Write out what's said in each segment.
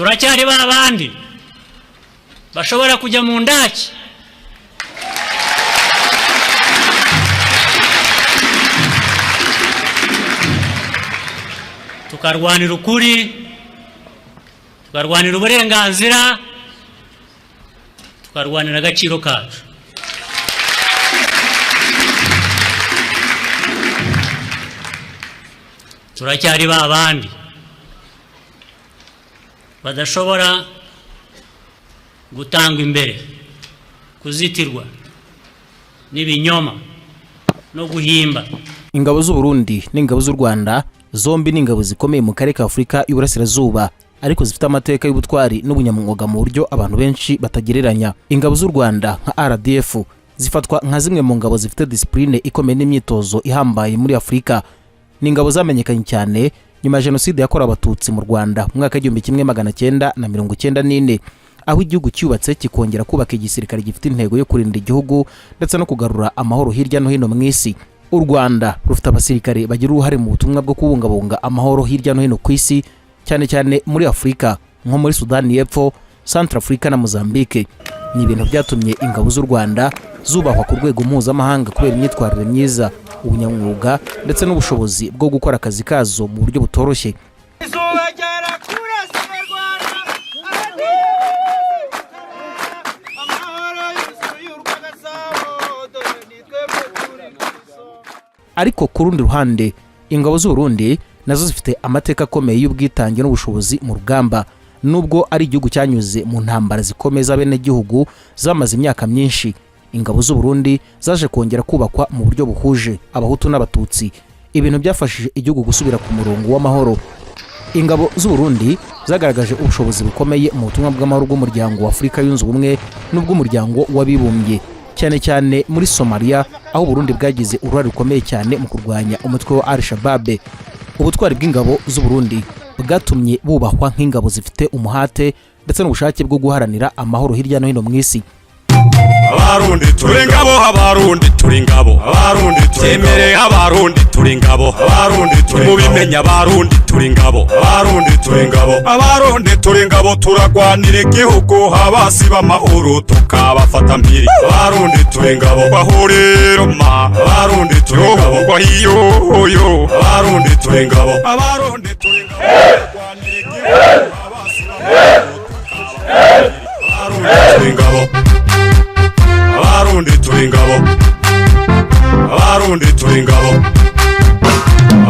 Turacyari ba bandi bashobora kujya mu ndaki, tukarwanira ukuri, tukarwanira uburenganzira, tukarwanira agaciro kacu. Turacyari ba bandi badashobora gutangwa imbere, kuzitirwa n'ibinyoma no guhimba. Ingabo z'u Burundi n'ingabo z'u Rwanda zombi ni ingabo zikomeye mu karere ka Afurika y'Uburasirazuba, ariko zifite amateka y'ubutwari n'ubunyamwuga mu buryo abantu benshi batagereranya. Ingabo z'u Rwanda nka RDF zifatwa nka zimwe mu ngabo zifite disipurine ikomeye n'imyitozo ihambaye muri Afurika. Ni ingabo zamenyekanye cyane nyuma ya Jenoside yakorewe Abatutsi mu Rwanda mu mwaka w'1994, aho igihugu cyubatse kikongera kubaka igisirikare gifite intego yo kurinda igihugu ndetse no kugarura amahoro hirya no hino mu isi. U Rwanda rufite abasirikare bagira uruhare mu butumwa bwo kubungabunga amahoro hirya no hino ku isi, cyane cyane muri Afurika, nko muri Sudani y'Epfo, Centrafrica na Mozambique. Ni ibintu byatumye ingabo z'u Rwanda zubahwa ku rwego mpuzamahanga kubera imyitwarire myiza, ubunyamwuga ndetse n'ubushobozi bwo gukora akazi kazo mu buryo butoroshye. Izuba ryarakurasiye Rwanda, amahoro yuzuye urw'Agasabo, dore ni twebwe turi ku isonga. Ariko ku rundi ruhande, ingabo z'u Burundi nazo zifite amateka akomeye y'ubwitange n'ubushobozi mu rugamba. Nubwo ari igihugu cyanyuze mu ntambara zikomeye z'abenegihugu zamaze imyaka myinshi, ingabo z'u Burundi zaje kongera kubakwa mu buryo buhuje Abahutu n'Abatutsi, ibintu byafashije igihugu gusubira ku murongo w'amahoro. Ingabo z'u Burundi zagaragaje ubushobozi bukomeye mu butumwa bw'amahoro bw'Umuryango wa Afurika Yunze Ubumwe n'ubw'Umuryango w'Abibumbye, cyane cyane muri Somaliya, aho Burundi bwagize uruhare rukomeye cyane mu kurwanya umutwe wa Al Shabab. Ubutwari bw'ingabo z'u Burundi bwatumye bubahwa nk'ingabo zifite umuhate ndetse n'ubushake bwo guharanira amahoro hirya no hino mu isi. Abarundi turi ingabo, Abarundi turi ingabo, Abarundi twemereye, Abarundi turi ingabo, Abarundi turi mubimenya, Abarundi turi ingabo, Abarundi turi ingabo, Abarundi turi ingabo, turagwanira igihugu, abasi b'amahoro tukabafata mpiri. Abarundi turi ingabo, bahuriro ma, Abarundi turi ingabo, wahiyoyo, Abarundi turi ingabo, Abarundi turi ingabo, turagwanira igihugu, abasi b'amahoro tukabafata mpiri. Abarundi turi ingabo, Abarundi turi ingabo, Abarundi turi ingabo,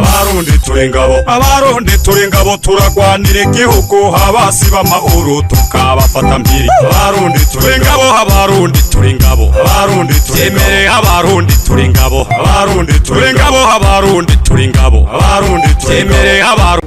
Abarundi turi ingabo, Abarundi turi ingabo, turagwanira igihugu, abasi b'amahoro tukabafata mpiri. Abarundi turi ingabo, Abarundi turi ingabo, Abarundi twemereye, Abarundi turi ingabo, Abarundi turi ingabo, Abarundi turi ingabo, Abarundi twemereye, Abarundi.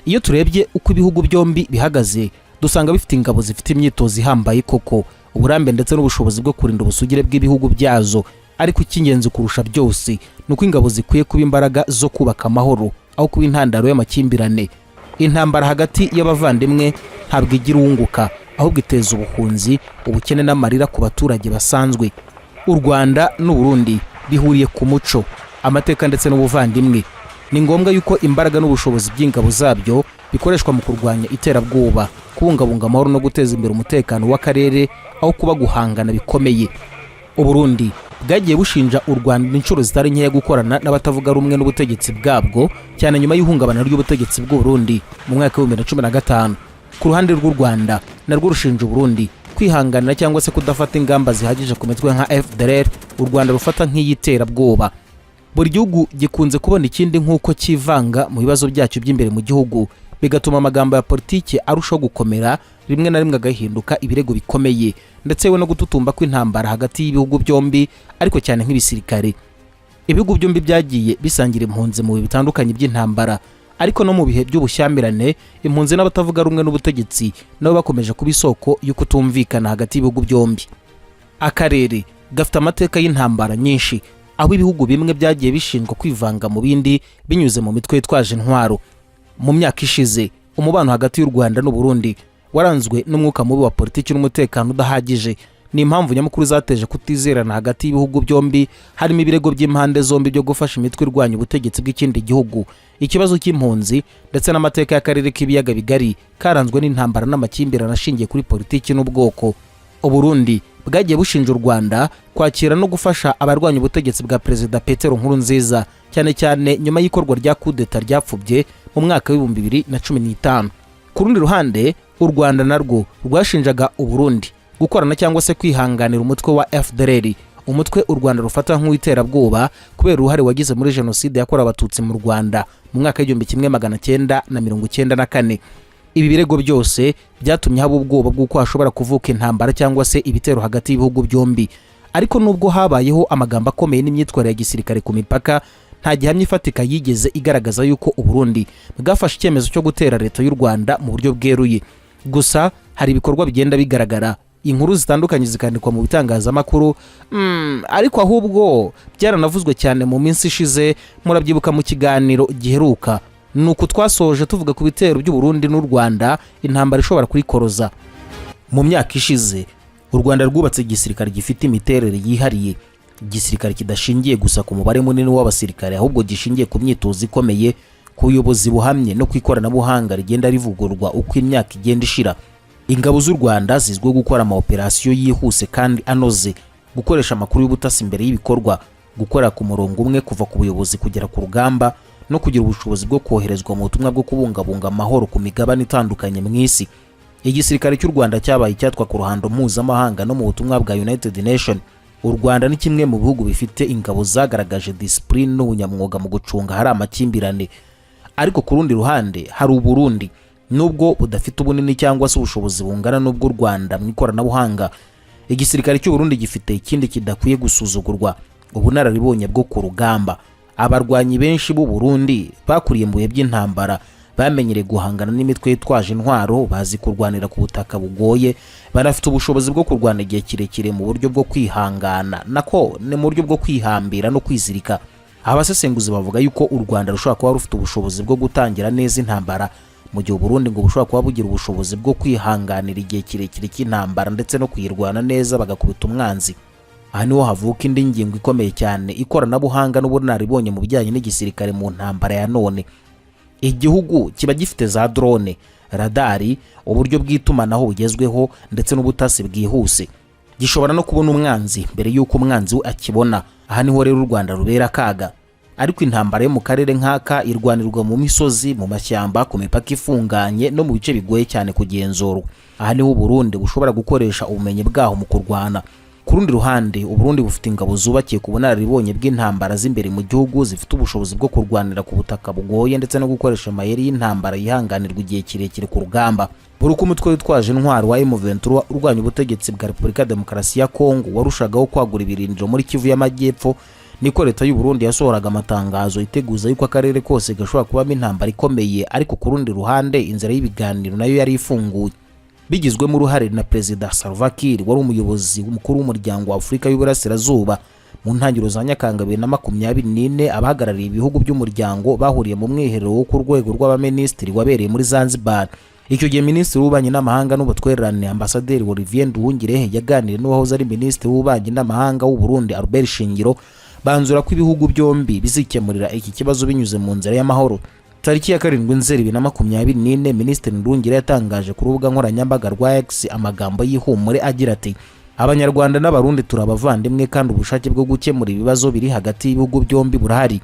Iyo turebye uko ibihugu byombi bihagaze, dusanga bifite ingabo zifite imyitozo ihambaye koko, uburambe ndetse n'ubushobozi bwo kurinda ubusugire bw'ibihugu byazo. Ariko icy'ingenzi kurusha byose ni uko ingabo zikwiye kuba imbaraga zo kubaka amahoro aho kuba intandaro y'amakimbirane. Intambara hagati y'abavandimwe ntabwo igira uwunguka, ahubwo iteza ubuhunzi, ubukene n'amarira ku baturage basanzwe. U Rwanda n'u Burundi bihuriye ku muco, amateka ndetse n'ubuvandimwe. Ni ngombwa yuko imbaraga n'ubushobozi by'ingabo zabyo bikoreshwa mu kurwanya iterabwoba, kubungabunga amahoro no guteza imbere umutekano w'akarere, aho kuba guhangana bikomeye. Uburundi bwagiye bushinja u Rwanda inshuro zitari nkeya gukorana n'abatavuga rumwe n'ubutegetsi bwabwo, cyane nyuma y'ihungabana ry'ubutegetsi bw'Uburundi mu mwaka w'2015. Ku ruhande rw'u Rwanda, narwo rushinja Uburundi kwihanganira cyangwa se kudafata ingamba zihagije ku mitwe nka FDLR, u Rwanda rufata nk'iy'iterabwoba. Buri gihugu gikunze kubona ikindi nk'uko cyivanga mu bibazo byacyo by'imbere mu gihugu, bigatuma amagambo ya politiki arushaho gukomera, rimwe na rimwe agahinduka ibirego bikomeye, ndetse yewe no gututumba kw'intambara hagati y'ibihugu byombi, ariko cyane nk'ibisirikare. Ibihugu byombi byagiye bisangira impunzi mu bihe bitandukanye by'intambara, ariko no mu bihe by'ubushyamirane, impunzi n'abatavuga rumwe n'ubutegetsi nabo bakomeje kuba isoko yo kutumvikana hagati y'ibihugu byombi. Akarere gafite amateka y'intambara nyinshi, aho ibihugu bimwe byagiye bishinjwa kwivanga mu bindi binyuze mu mitwe yitwaje intwaro. Mu myaka ishize, umubano hagati y'u Rwanda n'u Burundi waranzwe n'umwuka mubi wa politiki n'umutekano udahagije. Ni impamvu nyamukuru zateje kutizerana hagati y'ibihugu byombi, harimo ibirego by'impande zombi byo gufasha imitwe irwanya ubutegetsi bw'ikindi gihugu, ikibazo cy'impunzi, ndetse n'amateka y'akarere k'Ibiyaga Bigari karanzwe n'intambara n'amakimbirane ashingiye kuri politiki n'ubwoko. Uburundi bwagiye bushinja u Rwanda kwakira no gufasha abarwanya ubutegetsi bwa Perezida Petero Nkurunziza, cyane cyane nyuma y'ikorwa rya kudeta ryapfubye mu mwaka wa 2015. Ku rundi ruhande, u Rwanda narwo rwashinjaga Uburundi gukorana cyangwa se kwihanganira umutwe wa FDLR, umutwe u Rwanda rufata nk'uw'iterabwoba kubera uruhare wagize muri Jenoside yakorewe Abatutsi mu Rwanda mu mwaka wa 1994. Ibi birego byose byatumye haba ubwoba bw'uko hashobora kuvuka intambara cyangwa se ibitero hagati y'ibihugu byombi. Ariko nubwo habayeho amagambo akomeye n'imyitwarire ya gisirikare ku mipaka, nta gihamya ifatika yigeze igaragaza yuko Uburundi bwafashe icyemezo cyo gutera Leta y'u Rwanda mu buryo bweruye. Gusa hari ibikorwa bigenda bigaragara, inkuru zitandukanye zikandikwa mu bitangazamakuru, ariko ahubwo byaranavuzwe cyane mu minsi ishize. Murabyibuka mu kiganiro giheruka, ni uku twasoje tuvuga ku bitero by'u Burundi n'u Rwanda, intambara ishobora kurikoroza. Mu myaka ishize, u Rwanda rwubatse igisirikare gifite imiterere yihariye, igisirikare kidashingiye gusa ku mubare munini w'abasirikare, ahubwo gishingiye ku myitozo ikomeye, ku buyobozi buhamye no ku ikoranabuhanga rigenda rivugururwa uko imyaka igenda ishira. Ingabo z'u Rwanda zizwiho gukora amaoperasiyo yihuse kandi anoze, gukoresha amakuru y'ubutasi mbere y'ibikorwa, gukora ku murongo umwe kuva ku buyobozi kugera ku rugamba, no kugira ubushobozi bwo koherezwa mu butumwa bwo kubungabunga amahoro ku migabane itandukanye mu isi. Igisirikare cy'u Rwanda cyabaye icyatwa ku ruhando mpuzamahanga no mu butumwa bwa United Nation. U Rwanda ni kimwe mu bihugu bifite ingabo zagaragaje disipurine n'ubunyamwuga mu gucunga ahari amakimbirane. Ariko ku rundi ruhande hari Uburundi. Nubwo budafite ubunini cyangwa se ubushobozi bungana n'ubw'u Rwanda mu ikoranabuhanga, igisirikare cy'u Burundi gifite ikindi kidakwiye gusuzugurwa: ubunararibonye bwo ku rugamba. Abarwanyi benshi b'u Burundi bakuriye mu bihe by'intambara, bamenyereye guhangana n'imitwe yitwaje intwaro, bazi kurwanira ku butaka bugoye, banafite ubushobozi bwo kurwana igihe kirekire mu buryo bwo kwihangana, nako ni mu buryo bwo kwihambira no kwizirika. Abasesenguzi bavuga yuko u Rwanda rushobora kuba rufite ubushobozi bwo gutangira neza intambara, mu gihe Uburundi ngo bushobora kuba bugira ubushobozi bwo kwihanganira igihe kirekire cy'intambara ndetse no kuyirwana neza bagakubita umwanzi. Aha niho havuka indi ngingo ikomeye cyane: ikoranabuhanga n'ubunararibonye mu bijyanye n'igisirikare. Mu ntambara ya none, igihugu kiba gifite za drone, radari, uburyo bw'itumanaho bugezweho ndetse n'ubutasi bwihuse, gishobora no kubona umwanzi mbere y'uko umwanzi we akibona. Aha niho rero u Rwanda rubera akaga. Ariko intambara yo mu karere nk'aka irwanirwa mu misozi, mu mashyamba, ku mipaka ifunganye no mu bice bigoye cyane kugenzurwa. Aha niho Uburundi bushobora gukoresha ubumenyi bwaho mu kurwana. Ku rundi ruhande, Uburundi bufite ingabo zubakiye ku bunararibonye bw'intambara z'imbere mu gihugu, zifite ubushobozi bwo kurwanira ku butaka bugoye ndetse no gukoresha amayeri y'intambara yihanganirwa igihe kirekire ku rugamba. Buri uko umutwe witwaje intwaro wa M23 urwanya ubutegetsi bwa Repubulika ya Demokarasi ya Kongo warushagaho kwagura ibirindiro muri Kivu y'Amajyepfo, niko Leta y'u Burundi yasohoraga amatangazo iteguza yuko akarere kose gashobora kubamo intambara ikomeye. Ariko ku rundi ruhande, inzira y'ibiganiro nayo yari ifunguye, bigizwemo uruhare na Perezida Salva Kiir wari umuyobozi mukuru w'Umuryango wa Afurika y'Uburasirazuba. Mu ntangiriro za Nyakanga 2024, abahagarariye ibihugu by'umuryango bahuriye mu mwiherero wo ku rwego rw'abaminisitiri wabereye muri Zanzibar. Icyo gihe, Minisitiri w'Ububanyi n'Amahanga n'Ubutwererane, Ambasaderi Olivier Nduhungirehe, yaganiriye n'uwahoze ari Minisitiri w'Ububanyi n'Amahanga w'u Burundi, Albert Shingiro, banzura ko ibihugu byombi bizikemurira iki kibazo binyuze mu nzira y'amahoro. Tariki ya 7 Nzeri 2024, Minisitiri Nduhungirehe yatangaje ku rubuga nkoranyambaga rwa X amagambo y'ihumure agira ati: "Abanyarwanda n'Abarundi turi abavandimwe, kandi ubushake bwo gukemura ibibazo biri hagati y'ibihugu byombi burahari."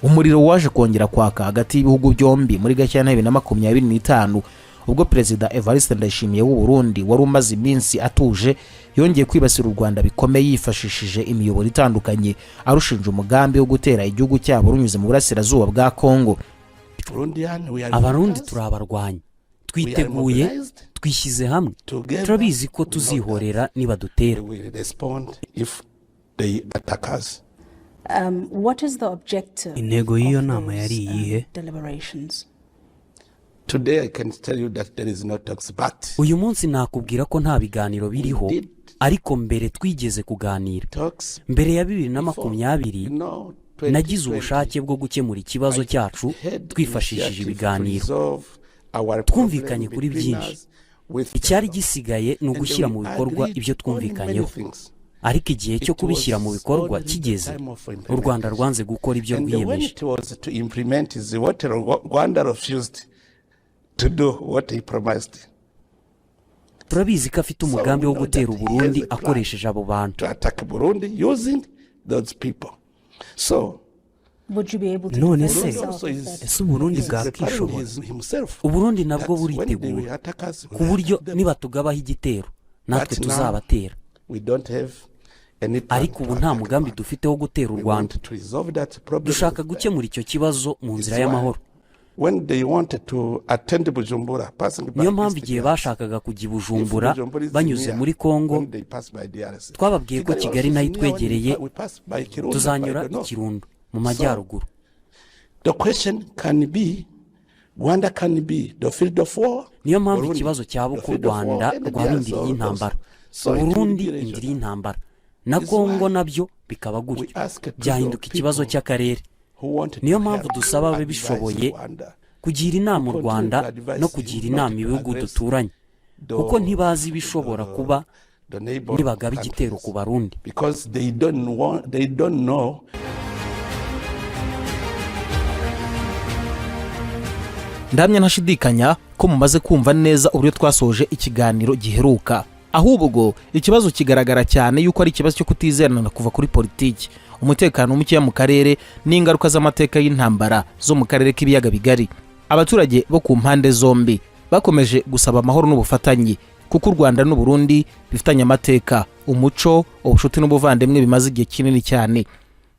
Umuriro waje kongera kwaka hagati y'ibihugu byombi muri Gashyantare 2025, ubwo Perezida Evariste Ndayishimiye w'u Burundi wari umaze iminsi atuje yongeye kwibasira u Rwanda bikomeye yifashishije imiyoboro itandukanye, arushinja umugambi wo gutera igihugu cyabo runyuze mu burasirazuba bwa Kongo. Abarundi turi abarwanyi, twiteguye, twishyize hamwe, turabizi ko tuzihorera nibadutera. What is the objective Intego y'iyo of nama yari those, iyihe? Deliberations? Today I can tell you that there is no talks, but Uyu munsi nakubwira ko nta biganiro biriho, ariko mbere twigeze kuganira. Talks Mbere ya 2020 you know, nagize ubushake bwo gukemura ikibazo cyacu twifashishije ibiganiro. Twumvikanye kuri byinshi. Icyari gisigaye ni ugushyira mu bikorwa ibyo twumvikanyeho, ariko igihe cyo kubishyira mu bikorwa kigeze, u Rwanda rwanze gukora ibyo And when rwiyemeje. it was to implement is what Rwanda refused to do what he promised. Turabizi ko afite umugambi wo gutera Uburundi akoresheje abo bantu. To attack Burundi using those people. So Would you be able to None defend se yourself if that ese Uburundi is preparing bwakishobora? Himself. Uburundi nabwo That when they will buritegura attack us, we ku will buryo attack them. nibatugabaho igitero natwe But now, tuzabatera. we don't have any plan Ariko to ubu nta attack mugambi Rwanda. dufite wo gutera u We Rwanda. want to resolve that problem Dushaka with them. gukemura icyo kibazo mu nzira It's why y'amahoro. when they wanted to attend Bujumbura, passing by Niyo mpamvu East igihe DRC, bashakaga kujya i if Bujumbura Bujumbura is banyuze near, muri Kongo, when they pass by DRC. twababwiye ko Kigali Kigali also nayo is near when itwegereye, we pass by Kirundo, tuzanyura by the i north. Kirundo mu majyaruguru. The question can be, Rwanda can be the field of war. Niyo mpamvu Burundi, ikibazo cyaba the uko u field of war, Rwanda and the rwaba DRC indiri also. y'intambara, So it will Uburundi be indiri regional. y'intambara, na It's Kongo why nabyo bikaba we gutyo, ask to byahinduka the ikibazo people cy'akarere. who wanted Niyo to mpamvu help dusaba advise ababishoboye Rwanda kugira inama u to continue Rwanda to advise no him kugira not inama to ibihugu aggress duturanye, kuko ntibazi ibishobora kuba the neighbor nibagaba igitero countries ku Barundi. Because they don't want, they don't know. Ndamya ntashidikanya ko mumaze kumva neza uburyo twasoje ikiganiro giheruka. Ahubwo ikibazo kigaragara cyane yuko ari ikibazo cyo kutizerana kuva kuri politiki, umutekano mukeya mu karere n'ingaruka z'amateka y'intambara zo mu karere k'Ibiyaga Bigari. Abaturage bo ku mpande zombi bakomeje gusaba amahoro n'ubufatanye, kuko u Rwanda n'Uburundi bifitanye amateka, umuco, ubucuti n'ubuvandimwe bimaze igihe kinini cyane.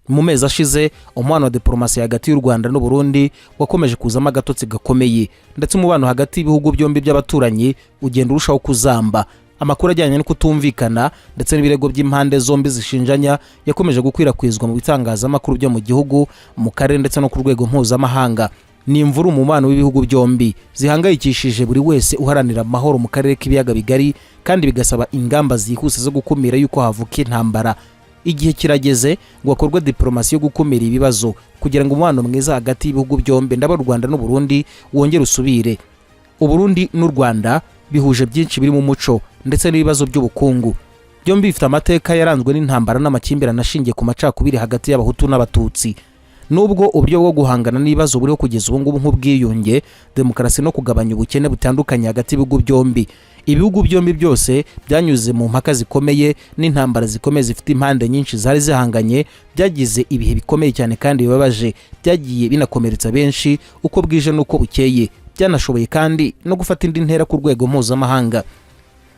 Mu mezi ashize, umubano wa diporomasi hagati y'u Rwanda n'Uburundi wakomeje kuzamo agatotsi gakomeye, ndetse umubano hagati y'ibihugu byombi by'abaturanyi ugenda urushaho kuzamba. Amakuru ajyanye no kutumvikana ndetse n'ibirego by'impande zombi zishinjanya yakomeje gukwirakwizwa mu bitangazamakuru byo mu gihugu, mu karere ndetse no ku rwego mpuzamahanga. Ni imvuru mu mubano w'ibihugu byombi zihangayikishije buri wese uharanira amahoro mu karere k'Ibiyaga Bigari, kandi bigasaba ingamba zihuse zo gukumira yuko havuka intambara. Igihe kirageze ngo hakorwe diporomasi yo gukumira ibibazo kugira ngo umubano mwiza hagati y'ibihugu byombi, ndaba u Rwanda n'Uburundi, wongere usubire. Uburundi n'u Rwanda bihuje byinshi birimo umuco ndetse n'ibibazo by'ubukungu. Byombi bifite amateka yaranzwe n'intambara n'amakimbirane ashingiye ku macakubiri hagati y'Abahutu n'Abatutsi. Nubwo uburyo bwo guhangana n'ibibazo buriho kugeza ubu ngubu, nk'ubwiyunge, demokarasi no kugabanya ubukene butandukanye hagati y'ibihugu byombi, ibihugu byombi byose byanyuze mu mpaka zikomeye n'intambara zikomeye zifite impande nyinshi zari zihanganye. Byagize ibihe bikomeye cyane kandi bibabaje, byagiye binakomeretsa benshi uko bwije n'uko bukeye. Byanashoboye kandi no gufata indi ntera ku rwego mpuzamahanga.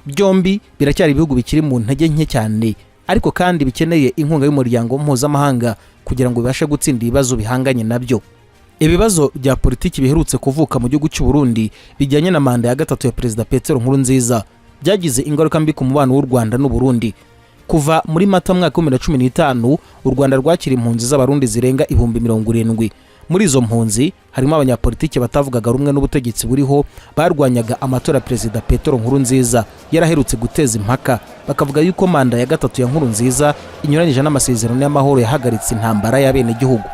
Byombi biracyari ibihugu bikiri mu ntege nke cyane, ariko kandi bikeneye inkunga y'umuryango mpuzamahanga kugira ngo bibashe gutsinda ibibazo bihanganye nabyo. Ibibazo bya politiki biherutse kuvuka mu gihugu cy'u Burundi bijyanye na manda ya gatatu ya Perezida Petero Nkurunziza byagize ingaruka mbi ku mubano w'u Rwanda n'u Burundi. Kuva muri Mata mwaka wa 2015, u Rwanda rwakira impunzi z'Abarundi zirenga 70,000. Muri izo mpunzi harimo abanyapolitiki batavugaga rumwe n'ubutegetsi buriho, barwanyaga amatora ya Perezida Petero Nkurunziza yaraherutse guteza impaka, bakavuga yuko manda ya gatatu ya Nkurunziza inyuranyije n'amasezerano y'amahoro yahagaritse intambara y'abenegihugu.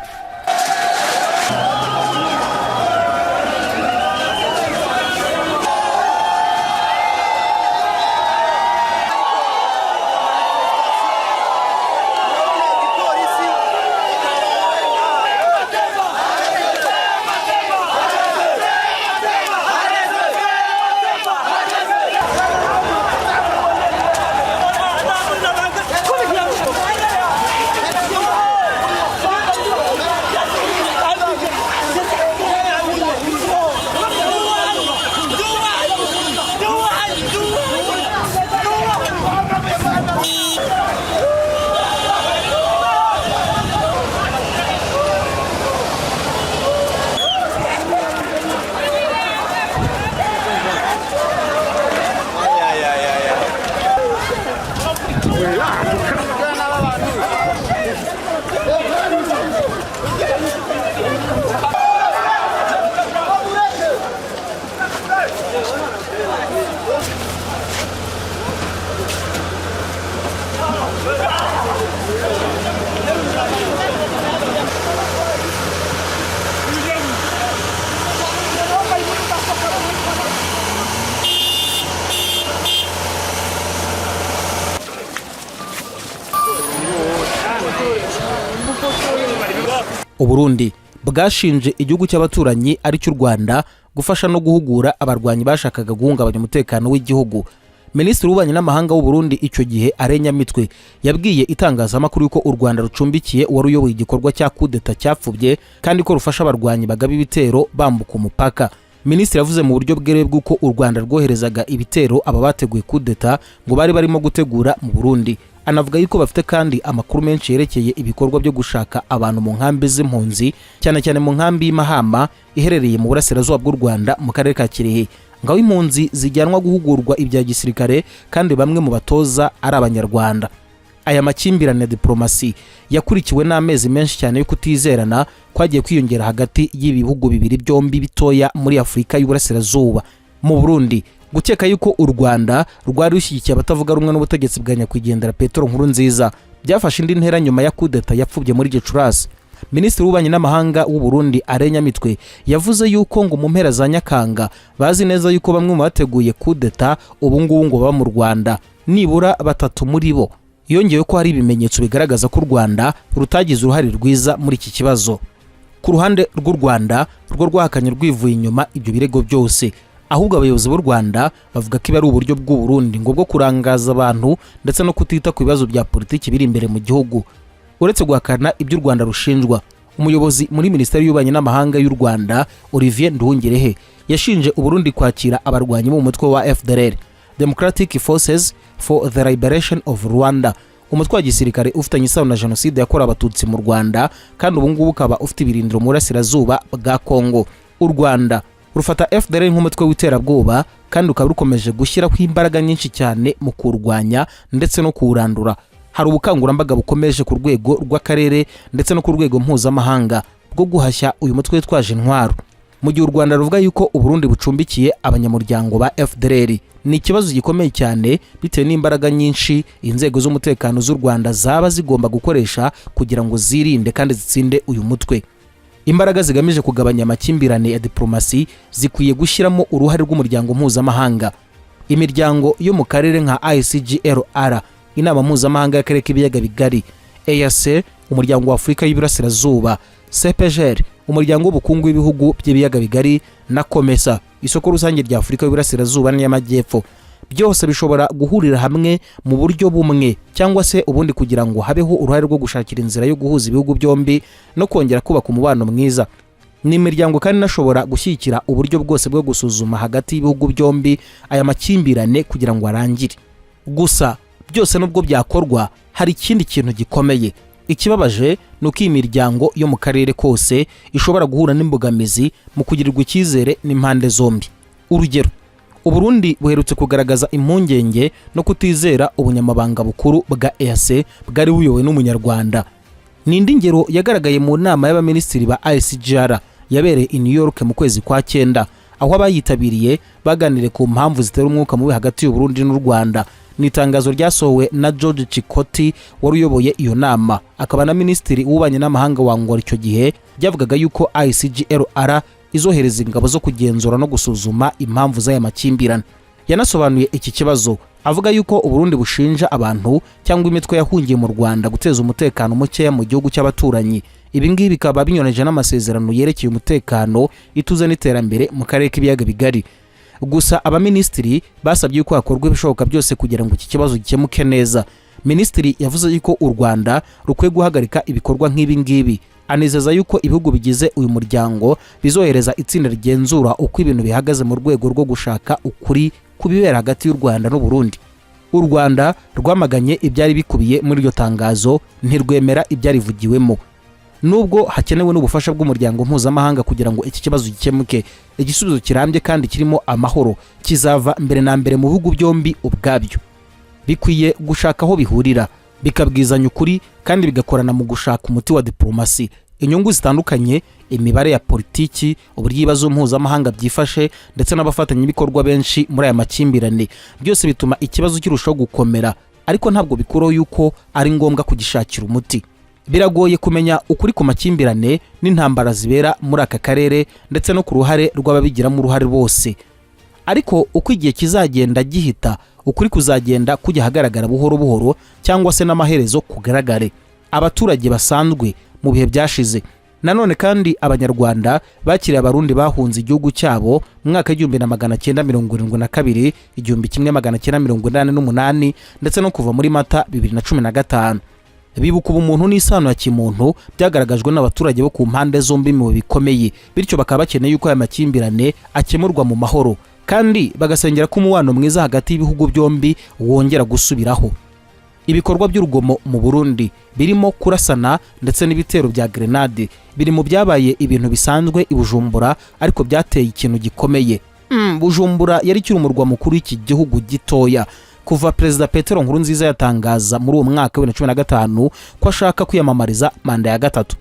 Uburundi bwashinje igihugu cy'abaturanyi ari cy'u Rwanda gufasha no guhugura abarwanyi bashakaga guhungabanya umutekano w'igihugu. Minisitiri w'ububanyi n'amahanga w'u Burundi icyo gihe, Alain Nyamitwe, yabwiye itangazamakuru yuko u Rwanda rucumbikiye uwari uyoboye igikorwa cya kudeta cyapfubye, kandi ko rufasha abarwanyi bagaba ibitero bambuka umupaka. Minisitiri yavuze mu buryo bweruye bw'uko u Rwanda rwoherezaga ibitero aba bateguye kudeta ngo bari barimo gutegura mu Burundi. Anavuga yuko bafite kandi amakuru menshi yerekeye ibikorwa byo gushaka abantu mu nkambi z'impunzi, cyane cyane mu nkambi y'Imahama iherereye mu burasirazuba bw'u Rwanda mu karere ka Kirehe, ngaho impunzi zijyanwa guhugurwa ibya gisirikare, kandi bamwe mu batoza ari Abanyarwanda. Aya makimbirane ya diporomasi yakurikiwe n'amezi menshi cyane yo kutizerana kwagiye kwiyongera hagati y'ibihugu bibiri byombi bitoya muri Afurika y'Uburasirazuba. Mu Burundi, gukeka yuko u Rwanda rwari rushyigikiye abatavuga rumwe n'ubutegetsi bwa nyakwigendera Petero Nkurunziza byafashe indi ntera nyuma ya kudeta yapfubye muri Gicurasi. Minisitiri w'ububanyi n'amahanga w'u Burundi, Alain Nyamitwe, yavuze yuko ngo mu mpera za Nyakanga bazi neza yuko bamwe mu bateguye kudeta ubu ngubu ngo baba mu Rwanda, nibura batatu muri bo. Yongeyeho ko hari ibimenyetso bigaragaza ko u Rwanda rutagize uruhare rwiza muri iki kibazo. Ku ruhande rw'u Rwanda, rwo rwahakanye rwivuye inyuma ibyo birego byose. Ahubwo abayobozi b'u Rwanda bavuga ko ibi ari uburyo bw'u Burundi ngo bwo kurangaza abantu ndetse no kutita ku bibazo bya politiki biri imbere mu gihugu. Uretse guhakana ibyo u Rwanda rushinjwa, umuyobozi muri Minisiteri y'Ububanyi n'Amahanga y'u Rwanda, Olivier Nduhungirehe, yashinje Uburundi kwakira abarwanyi bo mu mutwe wa FDLR, Democratic Forces for the Liberation of Rwanda, umutwe wa gisirikare ufitanye isano na jenoside yakorewe Abatutsi mu Rwanda, kandi ubu ngubu ukaba ufite ibirindiro mu burasirazuba bwa Kongo. U Rwanda rufata FDLR nk'umutwe w'iterabwoba, kandi rukaba rukomeje gushyiraho imbaraga nyinshi cyane mu kuwurwanya ndetse no kuwurandura. Hari ubukangurambaga bukomeje ku rwego rw'akarere ndetse no ku rwego mpuzamahanga bwo guhashya uyu mutwe witwaje intwaro. Mu gihe u Rwanda ruvuga yuko Uburundi bucumbikiye abanyamuryango ba FDLR, ni ikibazo gikomeye cyane bitewe n'imbaraga nyinshi inzego z'umutekano z'u Rwanda zaba zigomba gukoresha kugira ngo zirinde kandi zitsinde uyu mutwe. Imbaraga zigamije kugabanya amakimbirane ya diplomasi zikwiye gushyiramo uruhare rw'umuryango mpuzamahanga. Imiryango yo mu karere nka ICGLR, Inama Mpuzamahanga y'Akarere k'Ibiyaga Bigari, EAC, Umuryango wa Afurika y'Iburasirazuba, CEPGL, Umuryango w'Ubukungu w'Ibihugu by'Ibiyaga Bigari, na COMESA, Isoko Rusange rya Afurika y'Iburasirazuba n'iy'Amajyepfo, byose bishobora guhurira hamwe mu buryo bumwe cyangwa se ubundi kugira ngo habeho uruhare rwo gushakira inzira yo guhuza ibihugu byombi no kongera kubaka umubano mwiza. Ni imiryango kandi inashobora gushyigikira uburyo bwose bwo gusuzuma hagati y'ibihugu byombi aya makimbirane kugira ngo arangire. Gusa byose nubwo byakorwa, hari ikindi kintu gikomeye. Ikibabaje ni uko iyi miryango yo mu karere kose ishobora guhura n'imbogamizi mu kugirirwa icyizere n'impande zombi. Urugero, Uburundi buherutse kugaragaza impungenge no kutizera ubunyamabanga bukuru bwa EAC bwari buyobowe n'Umunyarwanda. Ni indi ngero yagaragaye mu nama y'abaminisitiri ba ICGLR yabereye i New York mu kwezi kwa cyenda, aho abayitabiriye baganiriye ku mpamvu zitera umwuka mubi hagati y'u Burundi n'u Rwanda. Ni itangazo ryasohowe na George Chikoti wari uyoboye iyo nama, akaba na minisitiri w'ububanyi n'amahanga wa Angola icyo gihe. Byavugaga yuko ICGLR izohereza ingabo zo kugenzura no gusuzuma impamvu z'aya makimbirane. Yanasobanuye iki kibazo avuga yuko Uburundi bushinja abantu cyangwa imitwe yahungiye mu Rwanda guteza umutekano mukeya mu gihugu cy'abaturanyi. Ibi ngibi bikaba binyuranyije n'amasezerano yerekeye umutekano, ituze n'iterambere mu karere k'Ibiyaga Bigari. Gusa abaminisitiri basabye yuko hakorwa ibishoboka byose kugira ngo iki kibazo gikemuke neza. Minisitiri yavuze yuko u Rwanda rukwiye guhagarika ibikorwa nk'ibi ngibi, anizeza yuko ibihugu bigize uyu muryango bizohereza itsinda rigenzura uko ibintu bihagaze mu rwego rwo gushaka ukuri ku bibera hagati y'u Rwanda n'u Burundi. U Rwanda rwamaganye ibyari bikubiye muri iryo tangazo, ntirwemera ibyarivugiwemo. Nubwo hakenewe n'ubufasha bw'umuryango mpuzamahanga kugira ngo iki kibazo gikemuke, igisubizo kirambye kandi kirimo amahoro kizava mbere na mbere mu bihugu byombi ubwabyo. Bikwiye gushaka aho bihurira, bikabwizanya ukuri, kandi bigakorana mu gushaka umuti wa diplomasi. Inyungu zitandukanye, imibare ya politiki, uburyo ibibazo mpuzamahanga byifashe, ndetse n'abafatanyabikorwa benshi muri aya makimbirane, byose bituma ikibazo kirushaho gukomera, ariko ntabwo bikuraho yuko ari ngombwa kugishakira umuti. Biragoye kumenya ukuri ku makimbirane n'intambara zibera muri aka karere, ndetse no ku ruhare rw'ababigiramo uruhare bose. Ariko uko igihe kizagenda gihita, ukuri kuzagenda kujya ahagaragara buhoro buhoro, cyangwa se n'amaherezo kugaragare. Abaturage basanzwe mu bihe byashize n'abayobozi b'amadini, Nanone kandi Abanyarwanda bakiriye Abarundi bahunze igihugu cyabo mu mwaka w'1972, 1988, ndetse no kuva muri Mata 2015. Bibuka ubumuntu n'isano ya kimuntu byagaragajwe n'abaturage bo ku mpande zombi mu bikomeye, bityo bakaba bakeneye yuko aya makimbirane akemurwa mu mahoro, kandi bagasengera ko umubano mwiza hagati y'ibihugu byombi wongera gusubiraho. Ibikorwa by'urugomo mu Burundi birimo kurasana ndetse n'ibitero bya grenade biri mu byabaye ibintu bisanzwe i Bujumbura, ariko byateye ikintu gikomeye. Bujumbura yari ikiri umurwa mukuru w'iki gihugu gitoya kuva Perezida Petero Nkurunziza yatangaza muri uwo mwaka wa 2015 ko ashaka kwiyamamariza manda ya gatatu.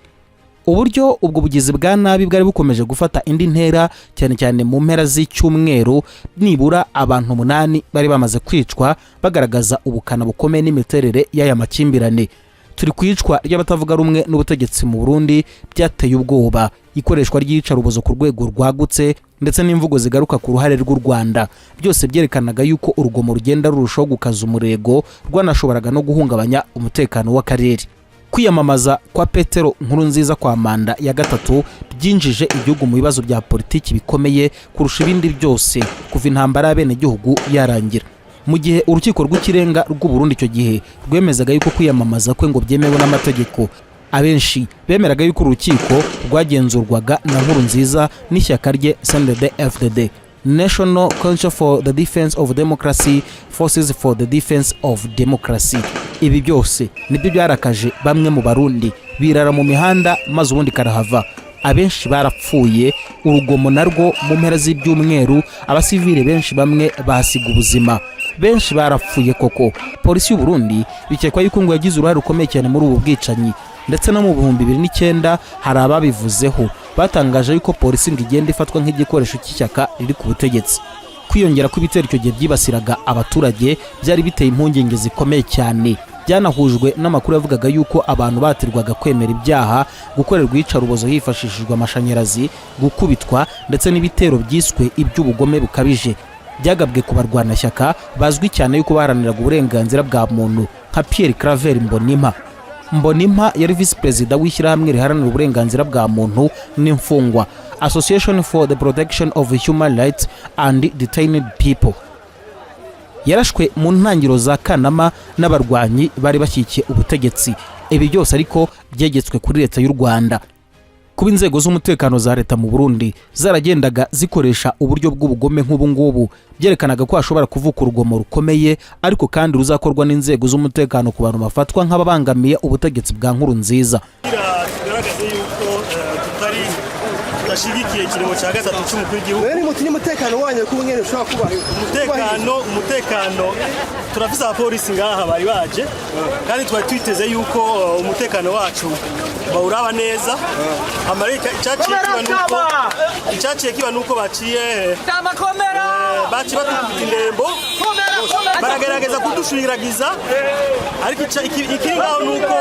Uburyo ubwo bugizi bwa nabi bwari bukomeje gufata indi ntera, cyane cyane mu mpera z'icyumweru, nibura abantu 8 bari bamaze kwicwa, bagaragaza ubukana bukomeye n'imiterere y'aya makimbirane. Turi ku iyicwa ry'abatavuga rumwe n'ubutegetsi mu Burundi byateye ubwoba, ikoreshwa ry'iyicarubozo ku rwego rwagutse, ndetse n'imvugo zigaruka ku ruhare rw'u Rwanda, byose byerekanaga yuko urugomo rugenda rurushaho gukaza umurego, rwanashoboraga no guhungabanya umutekano w'akarere. Kwiyamamaza kwa Petero Nkurunziza kwa manda ya gatatu byinjije igihugu mu bibazo bya politiki bikomeye kurusha ibindi byose kuva intambara y'abenegihugu yarangira. Mu gihe Urukiko rw'Ikirenga rw'u Burundi icyo gihe rwemezaga yuko kwiyamamaza kwe ngo byemewe n'amategeko, abenshi bemeraga yuko urukiko rwagenzurwaga na Nkurunziza n'ishyaka rye CNDD FDD, National Council for the Defense of Democracy, Forces for the Defense of Democracy. Ibi byose nibyo byarakaje bamwe mu Barundi, birara mu mihanda maze ubundi karahava, abenshi barapfuye. Urugomo narwo mu mpera z'ibyumweru, abasivile benshi bamwe bahasiga ubuzima, benshi barapfuye koko. Polisi y'u Burundi bikekwa yuko ngo yagize uruhare rukomeye cyane muri ubu bwicanyi, ndetse no mu 2009 hari ababivuzeho batangaje yuko polisi ngo igenda ifatwa nk'igikoresho cy'ishyaka riri ku butegetsi. Kwiyongera kw'ibitero icyo gihe byibasiraga abaturage byari biteye impungenge zikomeye cyane. Byanahujwe n'amakuru yavugaga yuko abantu batirwaga kwemera ibyaha, gukorerwa iyicarubozo hifashishijwe amashanyarazi, gukubitwa, ndetse n'ibitero byiswe iby'ubugome bukabije byagabwe ku barwanashyaka bazwi cyane yuko baharaniraga uburenganzira bwa muntu nka Pierre Claver Mbonimpa. Mbonimpa yari visi perezida w'ishyirahamwe riharanira uburenganzira bwa muntu n'imfungwa, Association for the Protection of Human Rights and Detained People. Yarashwe mu ntangiriro za Kanama n'abarwanyi bari bashyigikiye ubutegetsi. Ibi byose ariko byegetswe kuri leta y'u Rwanda. Kuba inzego z'umutekano za leta mu Burundi zaragendaga zikoresha uburyo bw'ubugome nk'ubu ngubu byerekanaga ko hashobora kuvuka urugomo rukomeye, ariko kandi ruzakorwa n'inzego z'umutekano ku bantu bafatwa nk'ababangamiye ubutegetsi bwa Nkurunziza. Tugaragaze yuko tutari tudashigikiye ikiringo cya gatatu cy'umukuru w'igihugu. Mwene muti n'umutekano wanyu ko nyene ushobora kuba Umutekano, turafise abapolisi ngaha bari baje, kandi twari twiteze yuko umutekano wacu bawuraba neza. Amarika icyaciye kiba nuko baciye batukubita indembo, baragerageza kudushwiragiza, ariko ikiri ngaho nuko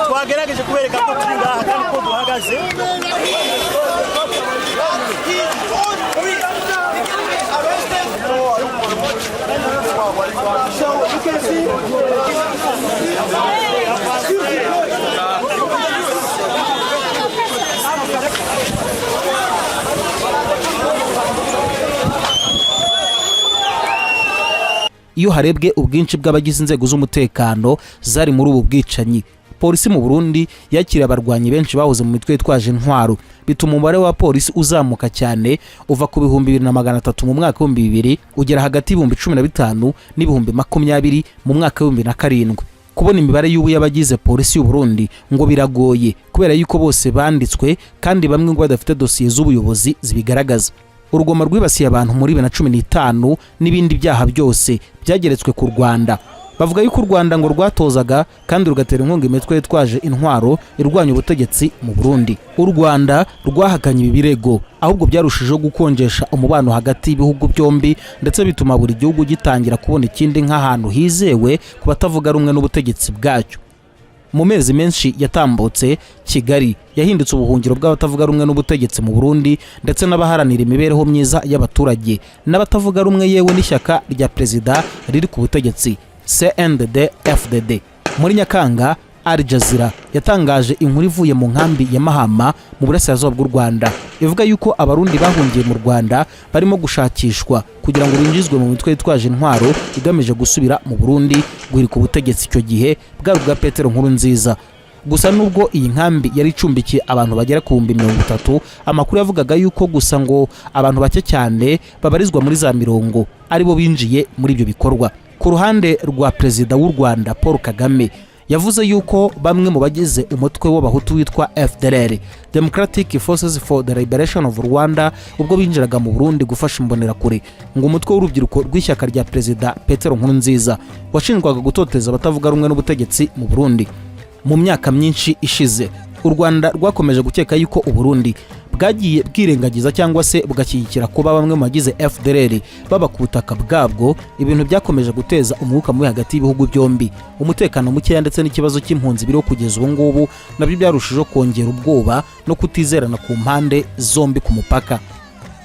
twagerageje kubereka ko turi ngaha kandi ko duhagaze. So you can see. Iyo harebwe ubwinshi bw'abagize inzego z'umutekano zari muri ubu bwicanyi, polisi mu Burundi yakiriye abarwanyi benshi bahoze mu mitwe yitwaje intwaro, bituma umubare wa polisi uzamuka cyane, uva ku 2300 mu mwaka w'2000 ugera hagati y'15,000 n'ibihumbi 20 mu mwaka w'2007. Kubona imibare y'ubu y'abagize polisi y'u Burundi ngo biragoye, kubera yuko bose banditswe kandi bamwe ngo badafite dosiye z'ubuyobozi zibigaragaza. Urugomo rwibasiye abantu muri 2015 n'ibindi byaha byose byageretswe ku Rwanda. Bavuga yuko u Rwanda ngo rwatozaga kandi rugatera inkunga imitwe yitwaje intwaro irwanya ubutegetsi mu Burundi. U Rwanda rwahakanye ibi birego, ahubwo byarushijeho gukonjesha umubano hagati y'ibihugu byombi, ndetse bituma buri gihugu gitangira kubona ikindi nk'ahantu hizewe ku batavuga rumwe n'ubutegetsi bwacyo. Mu mezi menshi yatambutse, Kigali yahindutse ubuhungiro bw'abatavuga rumwe n'ubutegetsi mu Burundi, ndetse n'abaharanira imibereho myiza y'abaturage n'abatavuga rumwe yewe n'ishyaka rya perezida riri ku butegetsi, CNDD FDD. Muri Nyakanga, Al Jazeera yatangaje inkuru ivuye mu nkambi ya Mahama mu burasirazuba bw'u Rwanda, ivuga yuko Abarundi bahungiye mu Rwanda barimo gushakishwa kugira ngo binjizwe mu mitwe yitwaje intwaro igamije gusubira mu Burundi guhirika ubutegetsi, icyo gihe bwari ubwa Petero Nkurunziza. Gusa nubwo iyi nkambi yari icumbikiye abantu bagera ku 30,000, amakuru yavugaga yuko gusa ngo abantu bake cyane babarizwa muri za mirongo aribo binjiye muri ibyo bikorwa. Ku ruhande rwa Perezida w'u Rwanda Paul Kagame, yavuze yuko bamwe mu bagize umutwe w'Abahutu witwa FDLR, Democratic Forces for the Liberation of Rwanda, ubwo binjiraga mu Burundi gufasha Imbonerakure, ngo umutwe w'urubyiruko rw'ishyaka rya Perezida Petero Nkurunziza washinjwaga gutoteza abatavuga rumwe n'ubutegetsi mu Burundi. Mu myaka myinshi ishize, u Rwanda rwakomeje gukeka yuko Uburundi bwagiye bwirengagiza cyangwa se bugashyigikira kuba bamwe mu bagize FDLR baba ku butaka bwabwo, ibintu byakomeje guteza umwuka mubi hagati y'ibihugu byombi. Umutekano mukeya ndetse n'ikibazo cy'impunzi biriho kugeza ubu ngubu nabyo byarushijeho kongera ubwoba no kutizerana ku mpande zombi ku mupaka.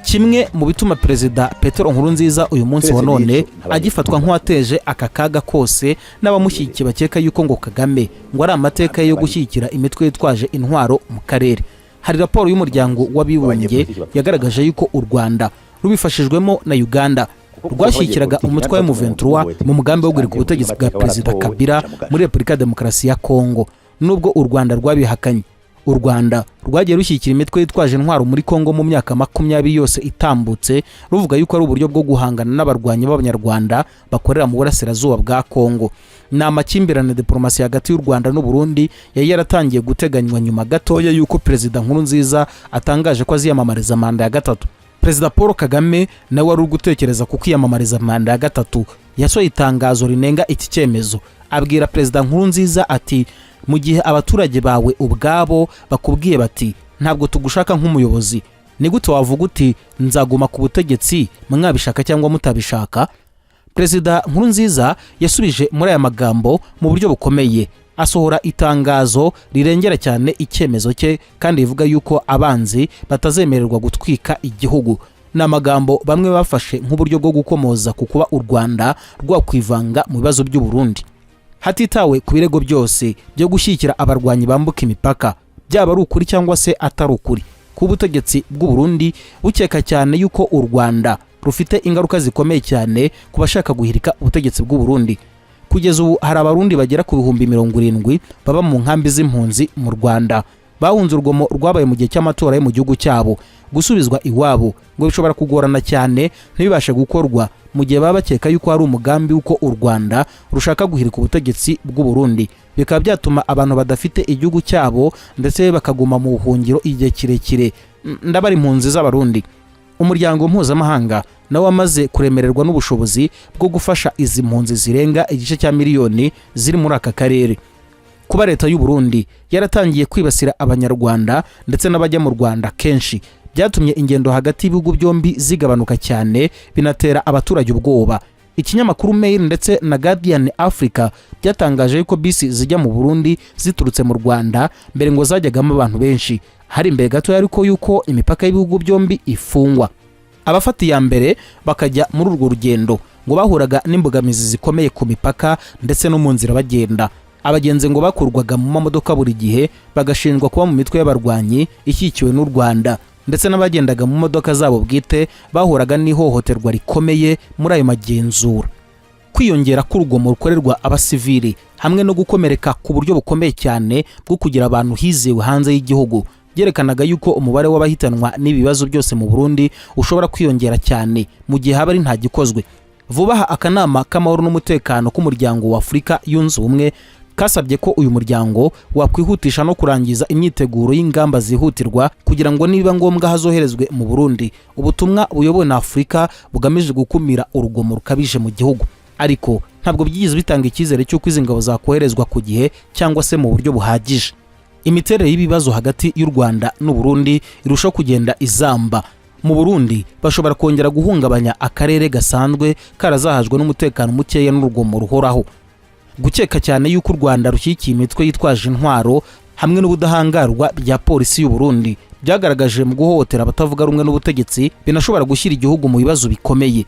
Kimwe mu bituma Perezida Petero Nkurunziza uyu munsi wa none agifatwa nk'uwateje aka kaga kose, n'abamushyigikiye bakeka yuko ngo Kagame ngo ari amateka ye yo gushyigikira imitwe yitwaje intwaro mu karere. Hari raporo y'Umuryango w'Abibumbye yagaragaje yuko u Rwanda rubifashijwemo na Uganda rwashyigikiraga umutwe wa M23 mu mugambi wo guhirika ubutegetsi bwa Perezida Kabila muri Repubulika ya Demokarasi ya Kongo, nubwo u Rwanda rwabihakanye. U Rwanda rwagiye rushyigikira imitwe yitwaje intwaro muri Kongo mu myaka 20 yose itambutse, ruvuga yuko ari uburyo bwo guhangana n'abarwanyi b'Abanyarwanda bakorera mu burasirazuba bwa Kongo. Ni amakimbirane diporomasi hagati y'u Rwanda n'u Burundi yari yaratangiye guteganywa nyuma gatoya y'uko Perezida Nkurunziza atangaje ko aziyamamariza manda ya gatatu. Perezida Paul Kagame nawe wari uri gutekereza ku kwiyamamariza manda ya gatatu yasohoye itangazo rinenga iki cyemezo, abwira Perezida Nkurunziza ati: "Mu gihe abaturage bawe ubwabo bakubwiye bati 'Ntabwo tugushaka nk'umuyobozi,' ni gute wavuga uti 'Nzaguma ku butegetsi mwabishaka cyangwa mutabishaka'?" Perezida Nkurunziza yasubije muri aya magambo mu buryo bukomeye, asohora itangazo rirengera cyane icyemezo cye kandi rivuga yuko abanzi batazemererwa gutwika igihugu. Ni amagambo bamwe bafashe nk'uburyo bwo gukomoza ku kuba u Rwanda rwakwivanga mu bibazo by'u Burundi. Hatitawe ku birego byose byo gushyigikira abarwanyi bambuka imipaka, byaba ari ukuri cyangwa se atari ukuri, kuba ubutegetsi bw'u Burundi bukeka cyane yuko u Rwanda rufite ingaruka zikomeye cyane ku bashaka guhirika ubutegetsi bw'u Burundi. Kugeza ubu hari Abarundi bagera ku 70,000 baba mu nkambi z'impunzi mu Rwanda, bahunze urugomo rwabaye mu gihe cy'amatora yo mu gihugu cyabo. Gusubizwa iwabo ngo bishobora kugorana cyane, ntibibashe gukorwa mu gihe baba bakeka yuko hari umugambi w'uko u Rwanda rushaka guhirika ubutegetsi bw'u Burundi, bikaba byatuma abantu badafite igihugu cyabo ndetse bakaguma mu buhungiro igihe kirekire. Ndabara impunzi z'Abarundi. Umuryango mpuzamahanga nawe wamaze kuremererwa n'ubushobozi bwo gufasha izi mpunzi zirenga igice cya miliyoni ziri muri aka karere. Kuba leta y'u Burundi yaratangiye kwibasira Abanyarwanda ndetse n'abajya mu Rwanda kenshi byatumye ingendo hagati y'ibihugu byombi zigabanuka cyane, binatera abaturage ubwoba. Ikinyamakuru Mail ndetse na Guardian Africa byatangaje yuko bisi zijya mu Burundi ziturutse mu Rwanda mbere ngo zajyagamo abantu benshi, hari imbere gatoya ariko yuko imipaka y'ibihugu byombi ifungwa. Abafata iya mbere bakajya muri urwo rugendo ngo bahuraga n'imbogamizi zikomeye ku mipaka ndetse no mu nzira bagenda. Abagenzi ngo bakurwaga mu mamodoka buri gihe, bagashinjwa kuba mu mitwe y'abarwanyi ishyigikiwe n'u Rwanda, ndetse n'abagendaga mu modoka zabo bwite bahuraga n'ihohoterwa rikomeye muri ayo magenzura. Kwiyongera k'urugomo rukorerwa abasivili hamwe no gukomereka ku buryo bukomeye cyane bwo kugira abantu hizewe hanze y'igihugu byerekanaga yuko umubare w'abahitanwa n'ibi bibazo byose mu Burundi ushobora kwiyongera cyane mu gihe haba ari nta gikozwe. Vuba aha, akanama k'amahoro n'umutekano k'Umuryango wa Afurika Yunze Ubumwe kasabye ko uyu muryango wakwihutisha no kurangiza imyiteguro y'ingamba zihutirwa kugira ngo nibiba ngombwa hazoherezwe mu Burundi ubutumwa buyobowe na Afurika bugamije gukumira urugomo rukabije mu gihugu. Ariko ntabwo byigeze bitanga icyizere cy'uko izi ngabo zakoherezwa ku gihe cyangwa se mu buryo buhagije. Imiterere y'ibibazo hagati y'u Rwanda n'u Burundi irushaho kugenda izamba. Mu Burundi bashobora kongera guhungabanya akarere gasanzwe karazahajwe n'umutekano mukeya n'urugomo ruhoraho. Gukeka cyane yuko u Rwanda rushyigikiye imitwe yitwaje intwaro hamwe n'ubudahangarwa bya polisi y'u Burundi byagaragaje mu guhohotera abatavuga rumwe n'ubutegetsi binashobora gushyira igihugu mu bibazo bikomeye.